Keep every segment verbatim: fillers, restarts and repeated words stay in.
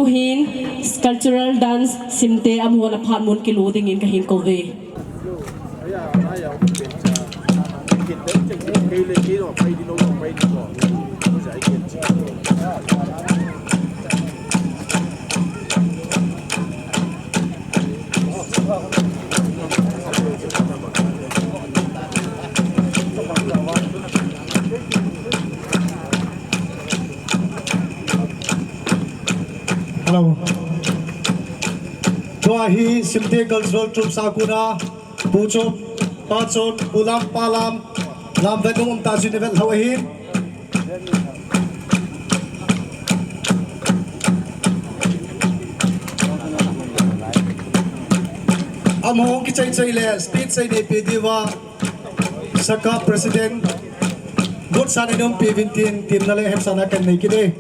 Hin cultural dance Simte amaho na phat mun kilu dingin kahin kou ve. Hello. Tua hi Simte Cultural Troupe a kona Pu Chom, Pa Chom, Pu Lam, Pa Lam, Lam Vetnung um tah jeh in avet lhon ahin. Amaho kichai chai le speech sei neipe diuva Saka President, Gotsan in umpi uvin tin, tin na le hepsan a kanei kit e.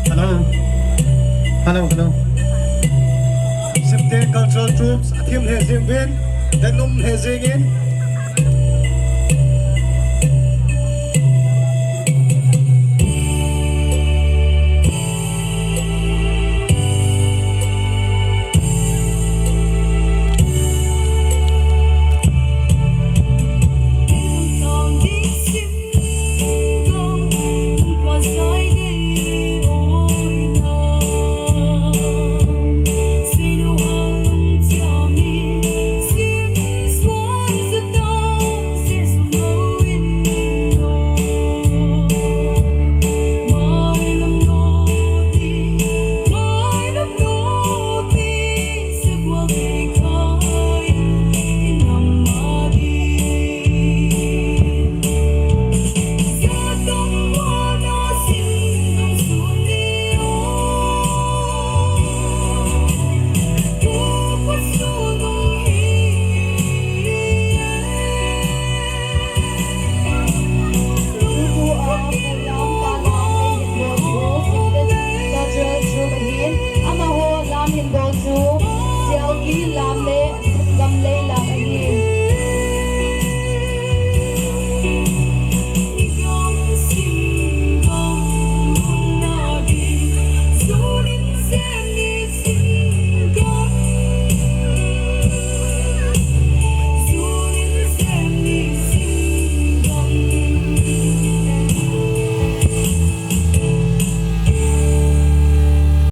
Hello. Hello, hello. Simte Cultural Troupes, a thim he jing uvin, Vetnum he jing in.